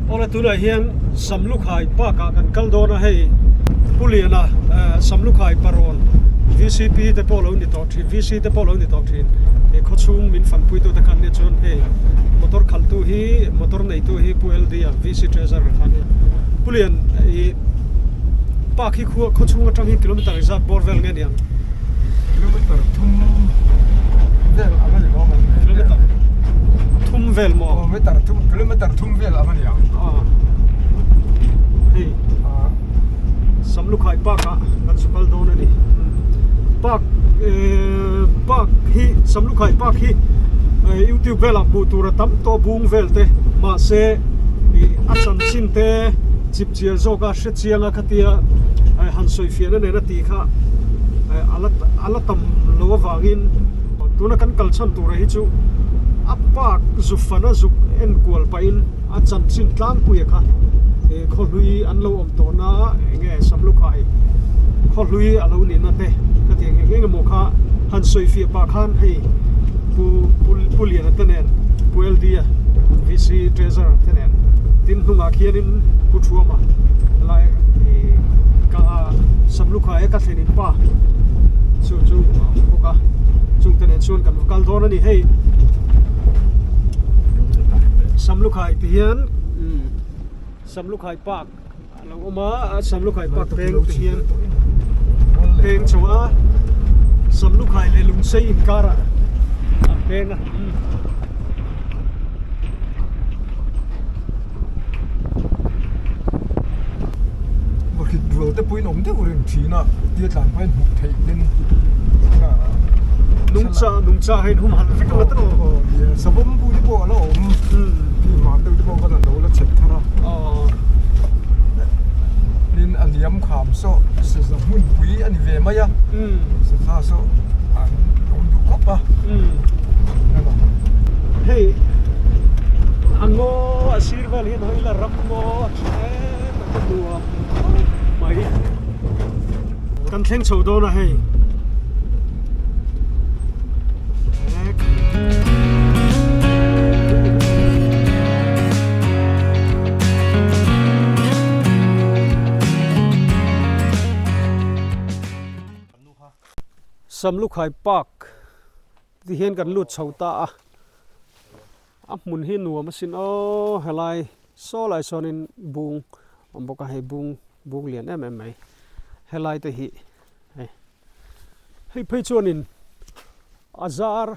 Awle tunah hian Samlukhai park ah kan kal dawn a hei Pu Liana Samlukhai parawn vcp te pawh lo ni tawh thin VC te pawh lo ni tawh thin he khawchhung min fanpui tu te khan nia chuan hei motor khalh tu hi motor nei tu hi Pu LD a VC treasurer kha nia Pu Lian ih park hi khua khawchhung atang hian kilometer engzat bawr vel nge niang? Kilometer thum vel a va ni bawk ang. Kilometer thum vel maw? Aw meter thum kilometer thum vel a va ni ang. Aw hei Samlukhai park ah kan su kal dawn a ni. Park eh park hi Samlukhai park hi youtube velah hmuh tur a tam tawh bung vel te mahse ih a chanchin te chip chiar zawk a hre chiang a khatia han sawi fiahna nen a tih kha a la tam lo avangin tuna kan kal chhan tura hi chu a park zu fana zuk en kual pahin a chanchin tlangpuia kha eh khawhlui an lo awm tawh na enge Samlukhai khawhlui a lo nihna te ka tih ang eng emaw kha han sawi fiah pah khan hei Pu Pu Liana te nen Pu LD a VC Treasurer te nen tin hnungah khianin Pu Thuama helai ih ka Samlukhai a ka thlen in pa chu chu a awm bawk a chungte nen chuan kan va kal dawn a ni hei Samlukhai ti hian Samlukhai park a lo awm a Samlukhai park peng ti hian peng chho a Samlukhai leh Lungsei inkarah an peng a. Vahrit rual te pawhin awm deuh reng thin a tia tlan pahin hmuh theih ten nungcha nungcha hein hum han vek ang a aw nia savawm bu te pawh a la awm khi hman deuh te pawh khan an lo la chep thar a tin a liam kham saw saza hmunpui a ni ve mai a saza saw an awm duh khawp a. Hei a ngaw a sir vel hian hawi ila ram ngaw a tha em a ka nuam khawp mai kan thleng chho dawn a hei. Samlukhai park ti hian kan lut chho ta a a hmun hi nuam asin aw helai saw lai sawnin bung a awm bawk a hei bung bung lian em em mai helai te hi hei hei phei chuanin a zar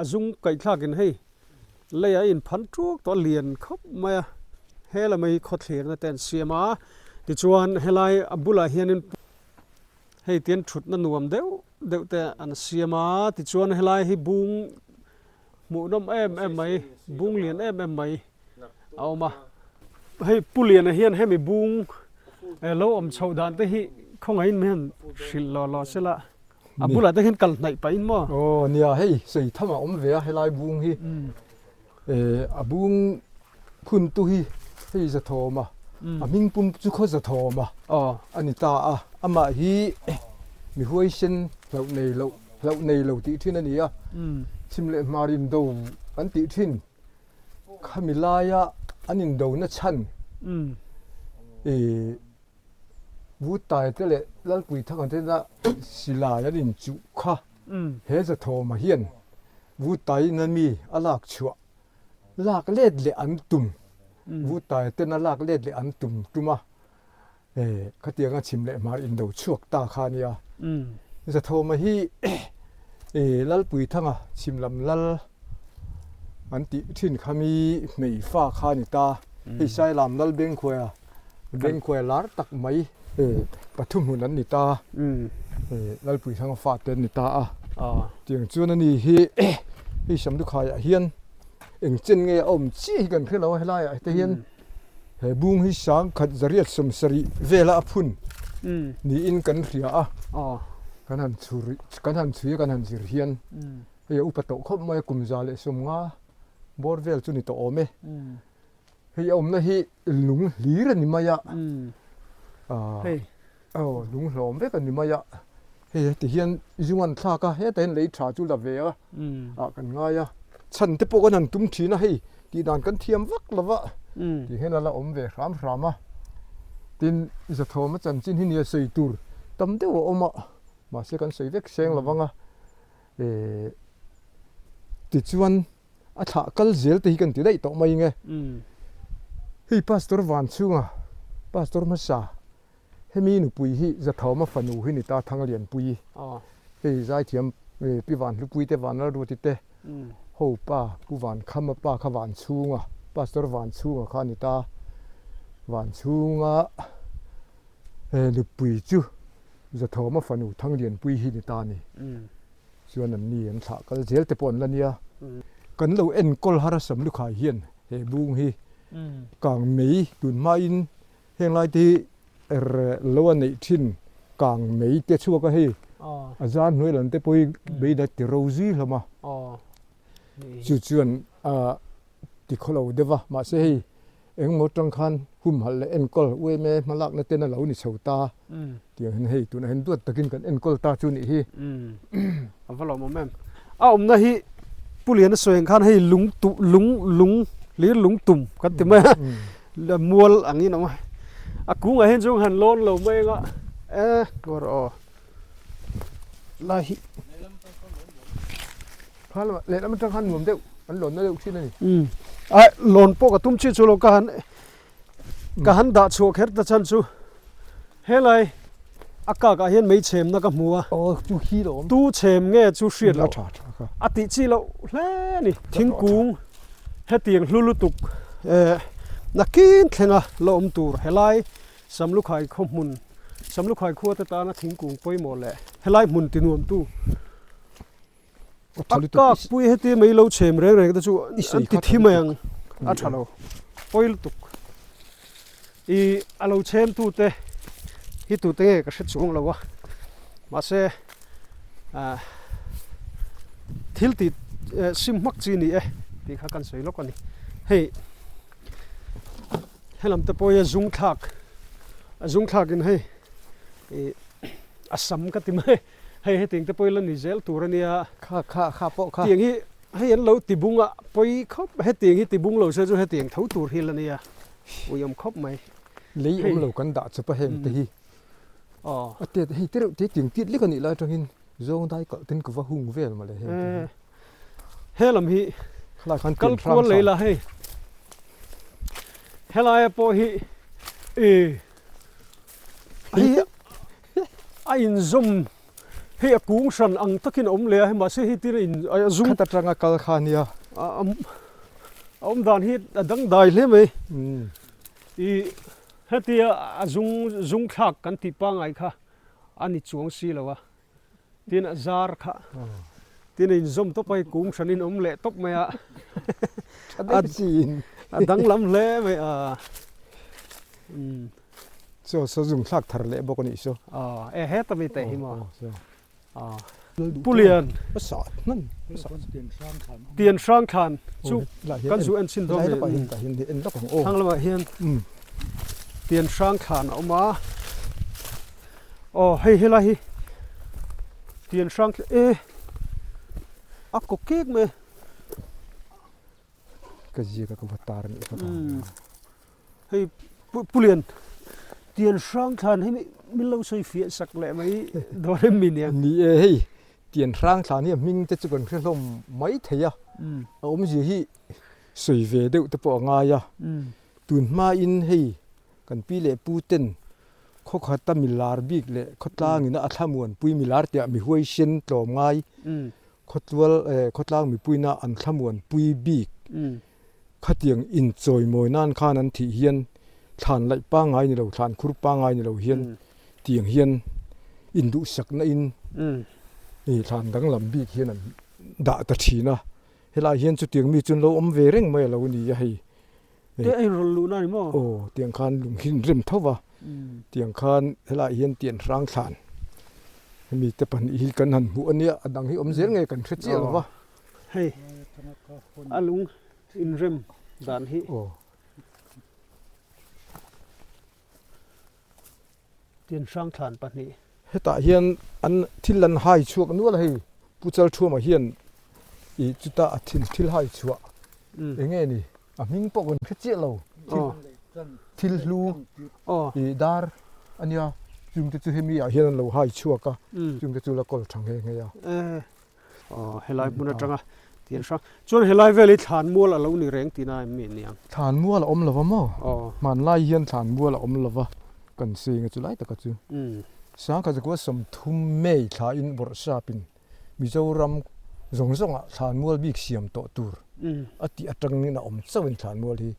a zum kaihthlakin hei leiah a inphan ṭuk tawh a lian khawp mai a helama hi khawthlirna te an siam a tichuan helai a bulah hianin. Hei tian thutna nuam deuh deuh te an siam a tichuan helai hi bung hmuhnawm em em mai bung lian em em mai a awm a hei pu liana hian hemi bung lo awm chhoh dan te hi khawngaihin mai han hrilh lawh lawh se la a bulah te hian kal hnaih pahin maw aw nia hei sawi tham a awm ve a helai bung hi a bung Phun tu hi hei Zathawm a, a hming pum chu khaw Zathawm a a ni ta a, amah hi mi huaisen hlauh nei loh hlauh nei lo tih thin a ni a, chhim leh hmar indo an tih thin khami laia an indo na chhan ih Vutai te leh Lalpuithanga tena silai an inchuh kha he Zathawma hian Vutaiin a mi a lak chhuah lak let leh an tum vutai ten a lak let leh an tum tum a khatiang a chhim leh hmar indo chhuak ta kha a nia Zathawma hi Lalpuithanga chhim lam lal an tih thin kha mi hmeifa kha a ni ta hei Sailam lal Bengkhuaia Bengkhuaia lar tak mai pathum hun an ni ta Lalpuithanga fate an ni ta a tiang chuan ani hi hei Samdukhaiah hian eng chen nge a awm chiah hi kan hre lo a helaiah te hian he bung hi sangkhat zariat sawmsarih vela a phun niin kan hria a kan han chhur kan han chhui a kan han zir hian hei a upa tawh khawp mai a kum za leh sawmnga bawr vel chu ni tawh awm e. Hei a awmna hi lung hlir a ni mai a, aw lung hlawm vek a ni mai a, hei heti hian zung an thlak a, hetah hian lei tha chu la ve a ah kan ngai a, chhan te pawh kan han tum thin a hei tih dan kan thiam vak lo va. Ti hian a la awm ve hram hram a. Tin, Zathawma chanchin hi nia sawi tur tam deuh a awm a, mahse kan sawi vek seng lo vang a. Tichuan a thlah kal zel te hi kan ti daih tawh mai nge. Hei Pastor Vanchhunga, Pastor hmasa, hemi nupui hi Zathawma fanu hi ni ta Thanglianpuii. Hei zaithiam Pi Vanhlupuii te Vanlalruati te ho pa Pu Vankhama pa kha Vanchhunga, Pastor Vanchhunga kha a ni ta. Vanchhunga nupui chu Zathawma fanu Thanglianpuii hi ni ta a ni. Chuan an ni an thlah kal zel te pawh an la nia. Kan lo enkawl har a Samlukhai hian he bung hi kang mei tun hmain heng lai te hi er lo a neih thin kang mei te chhuak a hei a zan hnuai lam te pawh hi beida ti ro zui hlawm a. Chu chuan a ti khaw lo deuh a mahse hei Engmaw tang khan humhalh leh enkawl uaime hmalakna ten a lo ni chho ta tiang hian hei tunah hian duat takin kan enkawl ta chu nih hi. A va lawmawm em. A awmna hi Pu Liana sawi ang khan hei lung tu lung lung hlir lung tum kan ti mai a mual angin a awm a. A kungah hian chuan han lawn lo mai anga e ngaw rawh aw lai hi. Kha lamah lehlam atang khan nuam deuh an lawnna deuh thin a ni. Umm a lawn pawh ka tum chi chu lo ka han ka han dah chhuah kher ta chhan chu helai a kak ah hian mei chhemna ka hmu a. Aw chu hi lo awm. Tu chhem nge chu hriat loh. Tha tha kha. A tih chi loh hle a ni. Thingkung hetiang hlu lutuk eh nakin thlenga la awm tur helai Samlukhai khaw hmun Samlukhai khua te tana thingkung pawimawh leh helai hmun tinuamtu A kak pui heti mai lo chhem reng reng te chu an ti thi mai ang a tha lo pawi lutuk i a lo chhem tu te hi tu te nge ka hre chuang lo a mahse ah thil tih sim hmak chi ni e tih kha kan sawi lawk a ni hei helam te pawh hi a zung thlak a zung thlak in hei ih a sam ka ti mai. Hei hetiang te pawh ila ni zel tur a nia. Kha kha kha pawh kha. Tiang hi hei an lo ti bung a pawi khawp hetiang hi ti bung lo se chu hetiang tho tur hi la nia ui awm khawp mai. Lei awm lo kan dah chawp a heng te hi. Aw. A tet hei te reuh te tiang tiat lek a nih lai atangin zawng dai kalh ten ka va hung vel mawle heng te hi. He lam hi kal kual lei la hei. Helaia pawh hi i hei A inzawm hei a kung hran ang takin a awm leh a hei mahse hei tir a in a zum Khat atanga kal kha ania. A awm dan hi a dangdai hle mai. I hetia a zung zung thlak kan tih pangngai kha a ni chuang si lo a. Tin a zar kha tin a inzawm tawp a hei kung hranin a awm leh tawp mai a. A danglam hle mai a. Chaw saw zum thlak thar leh bawk a nih saw. Aw e heta mi teh hi maw. Aw Pu Lian. A sah hman. Tian hrang thlan chu kan zu en chin dawn ni. Thlang lamah hian tian hrang thlan a awm a. Aw hei helai hi tian hrang e a kaw kek mai. Ka ziak a ka va tar a nih kha. Hei Pu Lian, Tian hrang thlan hi min lo sawi fiah sak leh mai dawn em mi nia? Ni e, hei Tian hrang thlan hi a hming te chu kan hre hlawm mai thei a, a awmzia hi sawi ve deuh te pawh a ngai a. Tun hmain hei kan pi leh pu ten khawkhata milar bik leh khawtlangina a thlamuanpui milar tiah mi huaisen tlawm ngai khawtlual khawtlang mipuina an thlamuanpui bik Khatiang inchawimawi nan khan an thih hian thlan laih pangngai ni lo, thlan khur pangngai ni lo hian tiang hian induhsakna in thlan danglam bik hian an dah ta thin a. Helai hian chutiang mi chu an lo awm ve reng mai a lo ni a hei. Te a inrawlh luhna a ni maw? Aw, tiang khan lung hi an rem tho va, tiang khan helai hian tian hrang thlan hemi te pahnih hi kan han hmuh a nia, a dang hi awm zel nge kan hre chiah lo va. Hei a lung inrem dan hi. Tin hrang thlan pahnih. Hetah hian an thil an hai chhuak nual a hei Pu Chalthuama hian ih chuta a thil thil hai chhuah eng nge ni a hming pawh kan hre chiah lo. Thil hlu i dar a nia, chungte chu hemi ah hian an lo hai chhuak a, chungte chu la kawl tha nghe nghe a. Aw helai hmun atanga tian hrang chuan helai vel hi thlan mual a lo ni reng tihna em mi aniang? Thlan mual a awm lo va maw? Hmanlai hian thlan mual a awm lo va, kan seng a chu lai taka chu. Sangkhat zakua 30 May thla in bawrhsapin Mizoram zawng zawngah thlanmual bik siam tawh tur a tih atangin a awm chauhin thlanmual hi.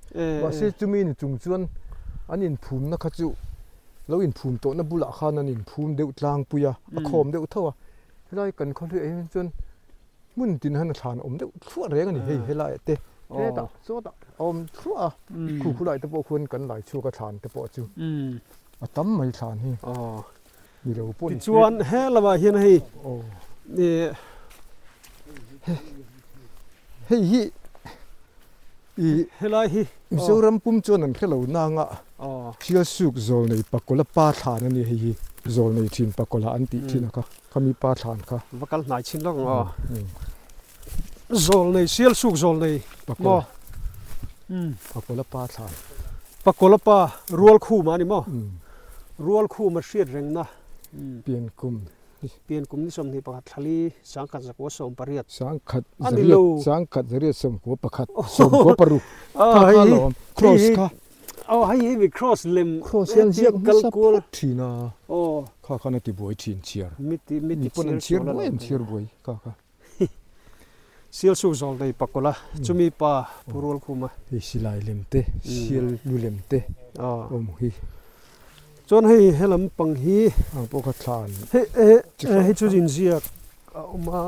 Mahse chumi ni chung chuan an inphumna kha chu lo inphum tawhna bulah khan an inphum deuh tlangpui a, a khawm deuh tho a. Helai kan khawhluiah hian chuan hmun tin han a thlan awm deuh thluah reng a ni hei helaiah te hetah sawtah a awm thluah a, khu khulai te pawh khuan kan lai chhuak a thlan te pawh chu a tam mai thlan hi. Tichuan he lamah hian hei hei hi i helai hi Mizoram pum chuan an hre lo nanga Sialsuk zawlnei Pakola pa thlan a ni hei hi zawlnei thin Pakola an tih thin a kha khami pa thlan kha va kal hnai chin lawk ang aw zawlnei Sialsuk zawlnei maw Pakola pa thlan Pakola pa Rualkhuma a ni maw? Rualkhuma hriat rengna. Piankum. Piankum ni 21 thlali 1918. Sangkhat zariat sangkhat zariat 91 16. Kha kha lawm cross kha. Aw hei hi mi cross lem. Cross hian ziak hmasa phawt thin a. Kha khan a ti buai thin chhiar. Mi Mi pawn an chhiar buai an chhiar buai kha kha. Sialsuk zawl nei pakawlh a, chumi pa Pu Rualkhuma. Hei silai lem te, sial lu lem te awm hi. Chuan hei helam pang hi. Ang pawh kha thlan. Hei hei chu inziak a awm a,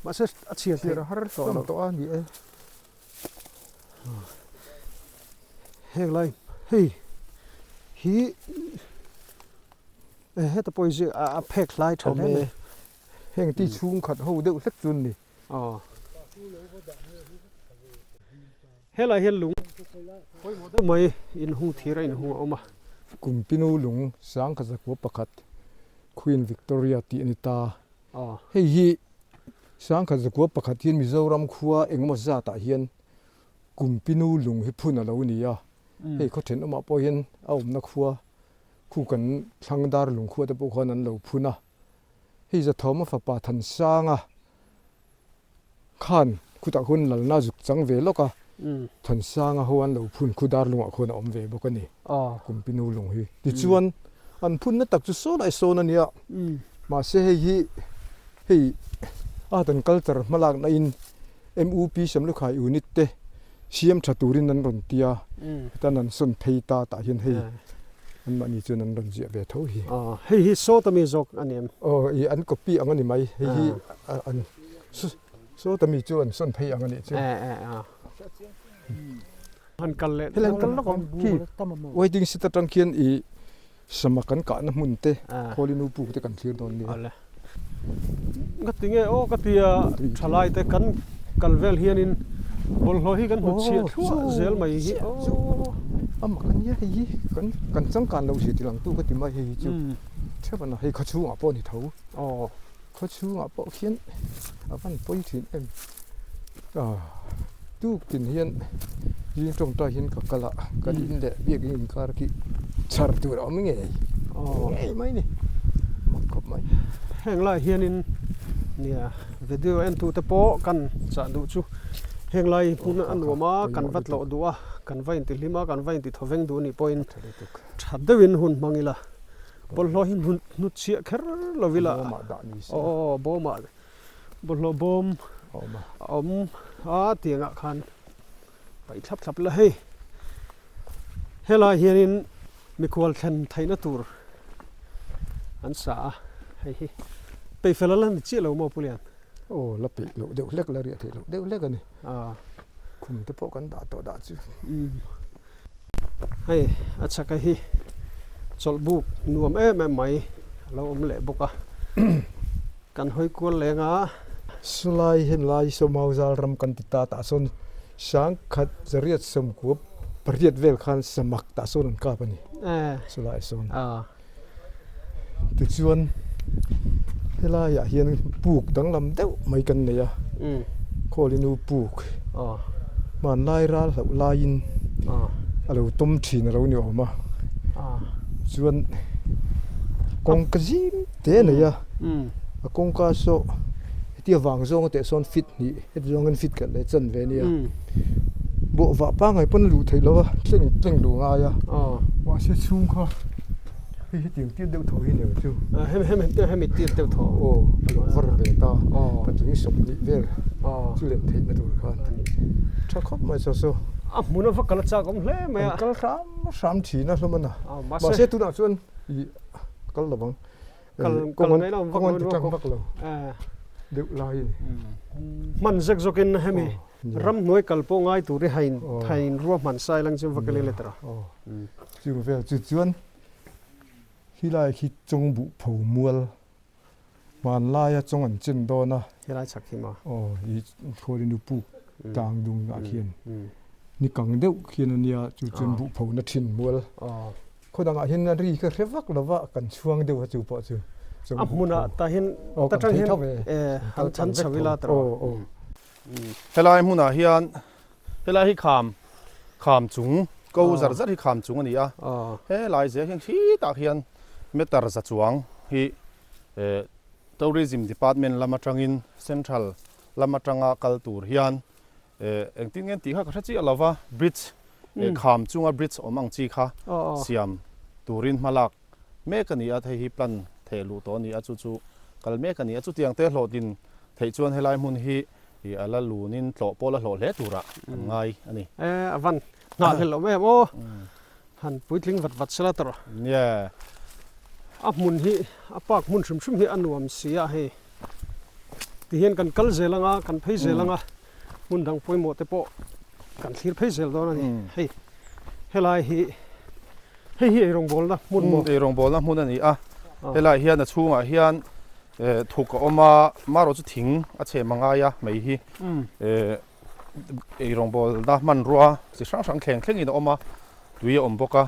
mahse a chhiar theih har hlawm tawh a ni e. Heng lai hei hi heta pawh hi a phek hlai tha hle mai. Heng ti chhung khat ho deuh hlek chu an ni. Aw. Helai hian lung pawimawh deuh mai inhung thir a inhung a awm a. Kumpinu lung sangkhat zakua pakhat Queen Victoria tih a ni ta. Hei hi 1901 hian Mizoram khua engemaw zatah hian Kumpinu lung hi phun a lo ni a. Hei khaw thenawmah pawh hian a awmna khua khu kan thlang dar lung khua te pawh khuan an lo phun a. Hei Zathawma fapa Thansanga khan khutah khuan lalna zuk chang ve lawk a, Thansanga ho an lo phun khu dar lungah khuan a awm ve bawk a ni, Kumpinu lung hi. Tichuan an phunna tak chu sawn ai sawn a nia, mahse hei hi hei art and culture hmalakna in MUP Samlukhai unit te siam tha turin an rawn ti a, hetan an sawn phei ta tah hian hei anmahni chuan an rawn ziah ve tho hi. Aw, hei hi sawta mi zawk a ni em? Aw, i an copy ang a ni mai, hei hi an sawta mi chu an sawn phei ang a nih chu. E e a. Han kal leh. Helai kal lawk ang khi waiting seat atang khian i sama kan kahna hmun te khawlinu puk te kan thlir dawn nia. Awle. Ka ti nge aw ka tia thalai te kan kal vel hianin bawlhhlawh hi kan hmu chhiah thluah zel mai hi aw. A mak a nia hei hi kan kan changkan loh zia ti lang tu ka ti mai hei hi chu theuh a hei khawchhungah pawh a ni tho. Aw. Khawchhungah pawh khian a van pawi thin em tuk tin hian zing tawngtai hian ka kal a kan in leh biakin inkar khi chhar tur a awm ngei ngei mai ni mak khawp mai. Heng lai hianin nia video en tute pawh kan chah duh chu heng lai hmun a nuam a kan va tlawh duh a kan va intihlim a kan va intithawveng duh anih pawhin tha deuhin hun hmang ila. Bawlhhlawh hi hnut chhiah kher lo ila aw bawmah bawlhhlawh bawm a awm a tiangah khan paih thlap thlap ila hei helai hianin mikhual thlen theihna tur an sa a hei hi peihfel a la ni chiah lo maw Pu Lian? Aw la peih loh deuh hlek la riah theih loh deuh hlek a ni khum te pawh kan dah tawh dah chu. Hei a chhaka hi chawlh buk nuam em em mai a lo awm leh bawk a, kan hawi kual leng a. Sulai henlai Sawmau zal ram kan ti ta tah sawn sangkhat zariat sawmkua pariat vel khan samak tah sawn an kap a ni sulai sawn. Tichuan helaiah hian puk danglam deuh mai kan nei a, Khawlinu puk hmanlai ral hlauh laiin a lo tawm thin a lo ni awm a chuan kawngka zim te a nei a a kawngka saw heti avang zawng a teh sawn feet hnih heti zawngin feet khat leh chan ve a nia bawh vah pangngai pawn a luh theih loh a tleng tleng luh a ngai a mahse chhung kha hei hetiang tir deuh tho hi ni ang chu hemi tir deuh tho aw a lo var ve ta patling 20 vel chu lem theihna tur khan tha khawp mai saw saw a hmun a va kal a chak awm hle mai a an kal hram hram thin a hlawm a na mahse tunah chuan ih kal lo vang kal mai lo kawng an ti tang vak lo deuh lai a ni hman zek zawkin hemi ramhnuai kal pawh ngai tur hi hain ruahman sai lang chu va kal ila tawh chung vel chu chuan Helai khi chawng buh pho mual hmanlaia chawng an chen dawn a. Helai chhak hi maw? Aw, i khualin nu puk tlang dung ah khian ni kang deuh khian a nia chu chuan buh pho na thin mual. Khaw dangah hian a ri ka hre vak lo va, kan chhuang deuh a chu pawh chu. A hmunah tah hian ta tang hian han chan chho ila tawh. Aw aw. Helai hmunah hian helai hi kham kham chung ko zar zar hi kham chung a ni a helai zel hian khitah khian meter za chuang hi eh tourism department lam atangin central lam atanga kal tur hian eh engtin nge an tih kha ka hre chiah lo va bridge eh kham chunga bridge awm ang chi kha siam turin hmalak mek a ni a hei hi plan theh luh tawh a ni a chu chu kal mek a ni a chutiang te hlawhtlin Theih chuan helai hmun hi i a la lunin tlawh pawh la hlawh hle turah an ngai a ni. E, a van nghah hlel lo em aw. Han puitling vat vat sela tawrh. Nia. A hmun hi, a park hmun hrim hrim hi a nuam si a hei. Tihian kan kal zel anga, kan phei zel anga, hmun dang pawimawh te pawh kan thlir phei zel dawn a ni. Hei, helai hi, hei hi eirawngbawlna hmun maw? Eirawngbawlna hmun a ni a. Helai hian a chhungah hian Thuk a awm a, marawh chu thing a chhem a ngai a mai hi eirawngbawlna hmanrua chi hrang hrang thleng thlengin a awm a, tui a awm bawk a,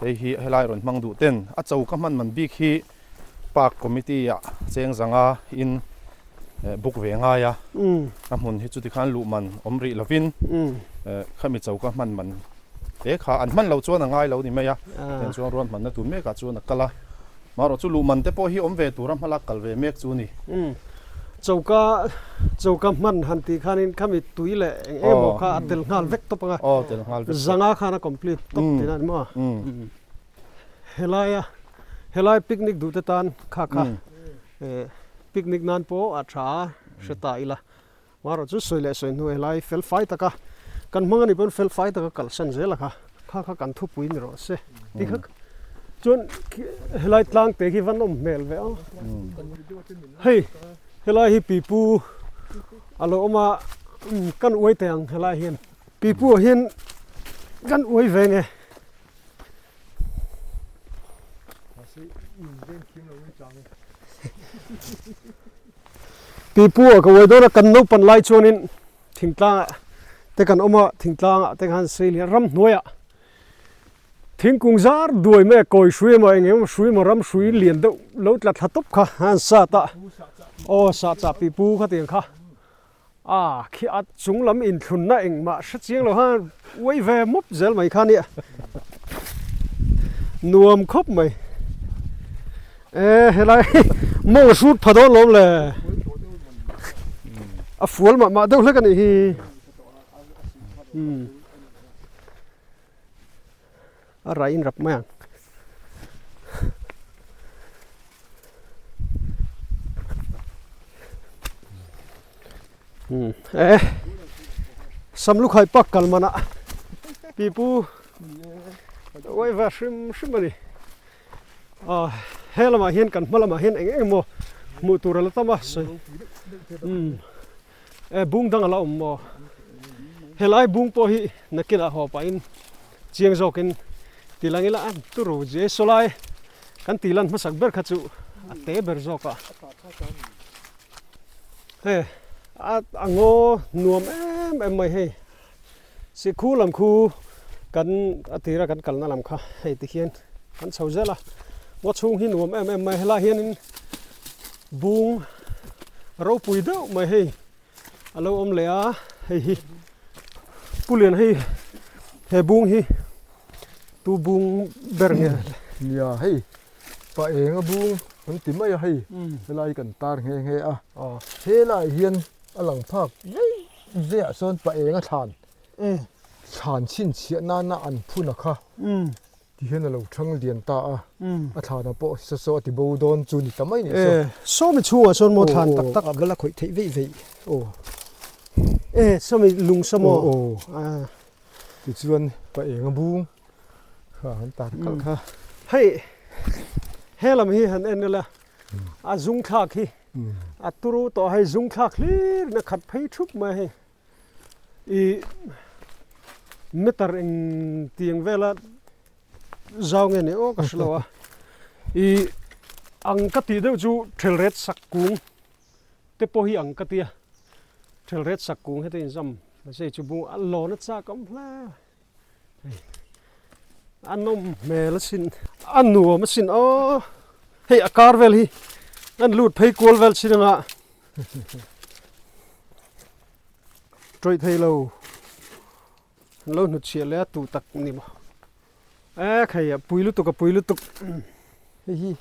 hei hi helai rawn hmang duh ten a choka hman man bik hi park committee ah cheng zanga in book ve ngai a, a hmun hi chuti khan luh man awm rih lovin khami choka hman man te kha an hman loh chuan a ngai lo ni mai a, tiang chuan ruahmanna hmanna tur mek ah chuan a kal a. Marawh chu luh man te pawh hi awm ve tura hmalak kal ve mek chu a ni. Umm. Choka choka hman han tih khanin khami tui leh eng eng emaw kha a tel nghal vek tawp ang a. Aw tel nghal vek tawp. Zanga khan a complete tawp tihna a ni maw? Umm. Helaia helai picnic duh te tan kha kha eh picnic nan pawh a tha hre ta ila. Marawh chu sawi leh sawi hnu helai fel fai taka kan hmang a nih pawn fel fai taka kalsan zel a kha kha kha kan thupui ni rawh se ti kha chuan helai tlang te khi van awm hmel ve a hei helai hi pipu a lo awm a kan uai teh ang helai hian pipu ah hian kan uai ve nge. Pipu ah ka uai dawn a kan naupan lai chuanin thingtlangah te kan awm a thingtlangah te khan sei lian ramhnuaiah thingkung zar duai mai a kawi hrui emaw eng emaw hrui emaw ram hrui lian deuh lo tla thla tawp kha an sat a aw sahchah pipu khatiang kha A khi a chung lam inthlunna engmah hre chiang lo khan uai ve mup zel mai kha nia. Nuam khawp mai. E helai mawng a hrut pha dawn lawm le. A fual mah mah deuh hlek a nih hi. Um. A rai in rap mai ang. Hmm. Eh. Samlukhai pak kal mana. Pipu. Oi va hrim hrim ani. Ah, he lamah hian kan hma lamah hian eng eng emaw hmuh tur a la tam a sawi. Hmm. E bung dang a la awm maw? Helai bung pawh hi nakinah haw pahin chiang zawkin ti lang ila a turu je sawlai kan tih lan hmasak ber kha chu a te ber zawk a. Hei a a ngaw nuam em em mai hei sikhu lam khu kan a tira kan kalna lam kha hei tikhian kan chho zel a ngaw chhung hi nuam em em mai helai hianin bung ropui deuh mai hei a lo awm leh a hei hi pulian hei he bung hi. Tu bung ber nge? Nia hei pa enga bung an ti mai a hei helai kan tar nghe nghe a helai hian a lang phak zei zei ah sawn pa enga thlan thlan chhinchhiah nana an phun a kha ti hian a lo thang lian ta a a thlan ah pawh saw saw a ti bo dawn chu ni ta mai ni saw. Sawmi chhungah sawn maw thlan tak tak a la khawih theih veih veih e sawmi lung saw maw Tichuan pa eng a bung kha an tar kalh kha. Hei he lam hi han en ila a zung thlak hi a turu tawh a hei zung thlak hlir in a khat phei thup mai a hei ih meter eng tiang vela zau nge ni aw ka hre lo a ih ang ka tih deuh chu thelret sak kung te pawh hi ang ka tia thelret sak kung heta inzam mahse chu bung a lawn a chak awm hle hei a nawm hmel asin a nuam asin aw hei a kar vel hi an lut phei kual vel chin anga tawih thei lo an lo hnutchhiah leh a tu tak ni maw e khai a pui lutuk a pui lutuk hei hi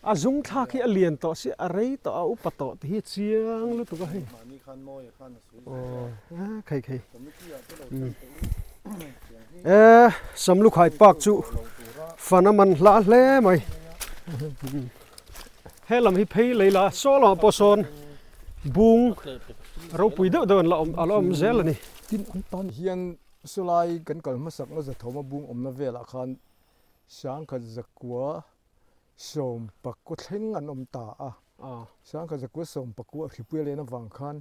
A zung thlak hi a lian tawh si a rei tawh a upa tawh tih hi a chiang lutuk a hei. Aw khei khei. E Samlukhai park chu fan a man hlah hle mai. He lam hi phei lei la saw lamah pawh sawn bung ropui deuh deuh an la awm a la awm zel a ni. Tin an tan hian sawlai kan kal hmasakna zathawma bung awmna velah khan Sangkhat zakua sawm pakua thleng an awm ta a. Sangkhat zakua sawm pakua a hripui a len avang khan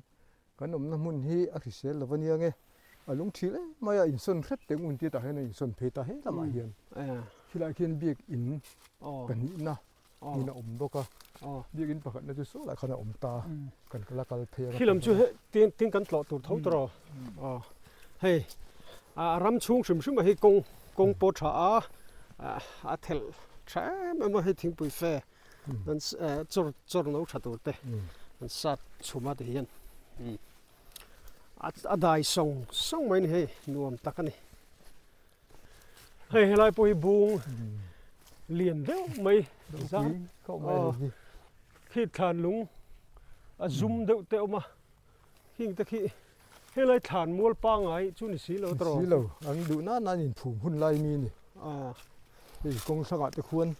kan awmna hmun hi a hrisel lo ania nge. A lung thil em mai a, insawn hret teh ngun tia tah hian a insawn phei ta he lamah hian. Khilaiah khian biakin pahnihna hmun a awm bawk a. Biakin pakhatna chu saw lah khan a awm ta a, kan la kal phei a. Khi lam chu hei tin kan tlawh tur tho tawh aw. Hei a ram chhung hrim hrim a hei kawng kawng pawh tha a, a thelh tha em em a hei thingpui fe an chawr chawr no tha tur te an sat chhum a ti hian a dai sawng sawng mai a ni hei nuam tak a ni. Hei helai pawh hi bung lian deuh mai zang khi thlan lung a zum deuh te awm a heng te khi helai thlan mual pangai chu ni si lo tawh si lo an duh nan an inphum hun lai mi ni hei kawng thlangah te khuan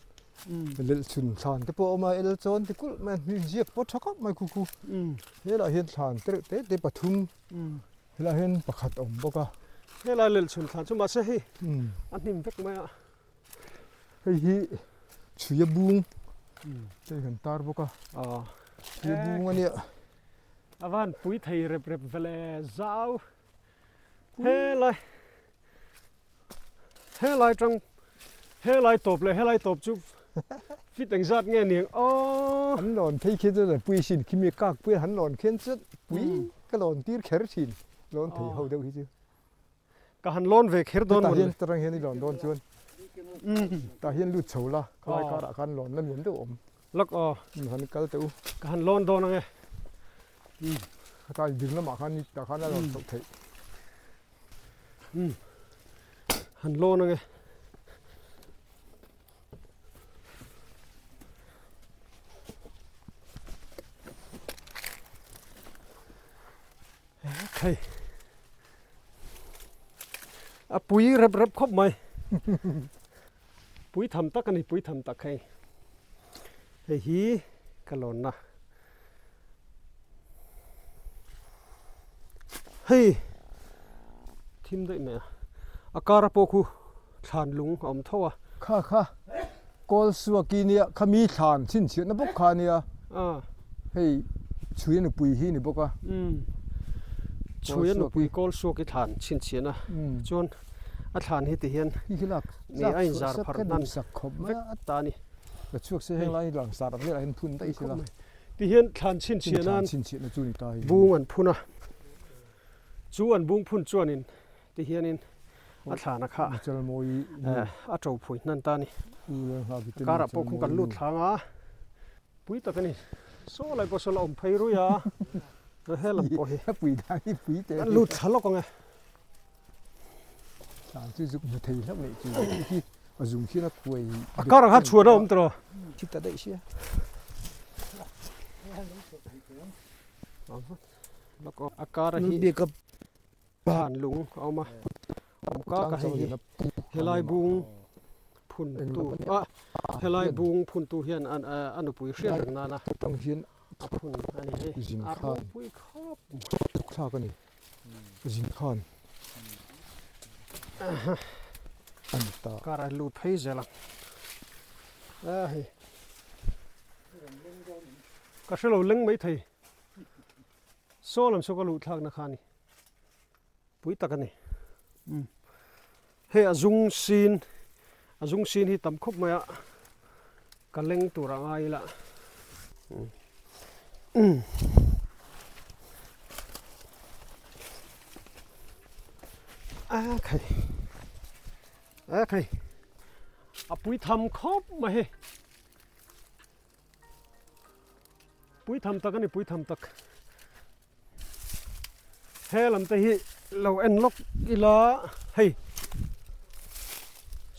lelh chhun thlan te pawh a awm a el chawn te kulh mai a hming ziak pawh tha khawp mai khu khu helaiah hian thlan te reuh te te pathum Helaiah hian pakhat a awm bawk a. Helai lel chhun thlan chu mahse hei a hnim vek mai a. Hei hi chhuia bung hei kan tar bawk a. Chhuia bung a nia. A van pui thei rep rep vele zau. Helai helai tang helai tawp leh helai tawp chu fit engzat nge niang aw. An lawn phei khi chuan pui sin khi mi kak pui han lawn khian chuan pui ka lawn tir kher thin lawn thei ho deuh hi chu. Ka han lawn ve kher dawn mawni. Hetah hian i lawn dawn chuan tah hian lut chho la khalai karah khan lawn la nuam deuh a awm. Lawk aw. Han kal teh u. Ka han lawn dawn ange. Khatai ding lamah khan tah khan a lawn chhoh theih. Umm han lawn ange. Hei a pui rep rep khawp mai pui tham tak a ni pui tham tak hei hei hi ka lawnna Hei thim daih mai a a kar a pawh khu thlan lung a awm tho a. Kha kha kawl suak i nia khami thlan chhinchhiahna bawk kha nia hei chhui a nupui hi ni bawk a. Chhui a nupui kawl suak i thlan chhinchhiahna chuan a thlan hi ti hian ni a inzar pharh hnan vek ta a ni. La chhuak se heng lai hi langsar velah hian phun daih sela. Ti hian thlan chhinchhiah nan bung an phun a, chu an bung phun chuanin ti hianin a thlan a kha a to phui hnan ta a ni. A karah pawh khuan kan lut thlang a, pui tak a ni. Saw lai pawh saw la awm phei rui a, he lam pawh hi kan lut thla lawk ang e. Tlan chu zuk hmu thei hlauh leh chu hi a zung khian a kuai A karah kha chhuan a awm tawh. Thi ta daih sia. A kara hi thlan lung a awm a, awm kak a hei hi helai bung phun tu a helai bung phun tu hian a nupui hriat reng nana a phun a ni hei a ropui khawp thlak a ni zin khan a ni ta. Kar a lut phei zel ang a hei ka hrelo leng mai thei. Saw lam saw ka luh thlakna kha a ni, pui tak a ni. Hei a zung sin, a zung sin hi tam khawp mai a, ka leng tur a ngai ila. A khai, a khai, a pui tham khawp mai hei. Pui tham tak a ni pui tham tak he lam te hi lo en lawk ila hei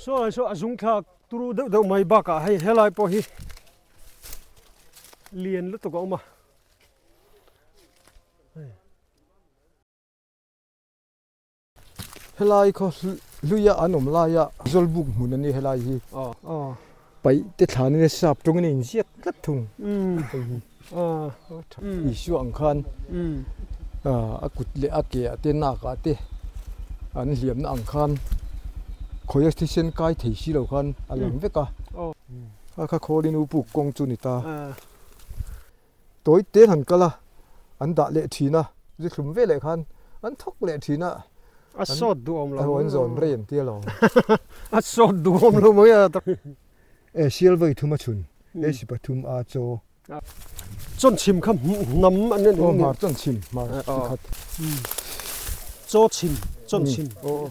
saw lai saw a zung thlak turu deuh deuh mai bakah hei helai pawh hi lian lutuk a awm a. Helai khaw hluia an awm laia Zawlbuk hmun a ni helai hi. Paih te thlanin a sap tawngin a inziak tlat thung hei hi. Isua ang khan a kut leh a ke ah te nak ah te an hliamna ang khan khawia thisen kai thei si lo khan a lang vek a. A kha khawlin u puk kawng chu ni ta. Tawi te han kal a, an dah leh thin a, zu thlum ve leh khan an thawk leh thin a. A sawt duhawm lo. An zawn rei an tia lo. A sawt duhawm lo mai a. E sial vawi thum a chhun, e si pathum a chaw. Chawnchhim kha hnam an ni. Aw hmar chawnchhim, hmar chi khat. Chaw chhim, chawnchhim. Aw.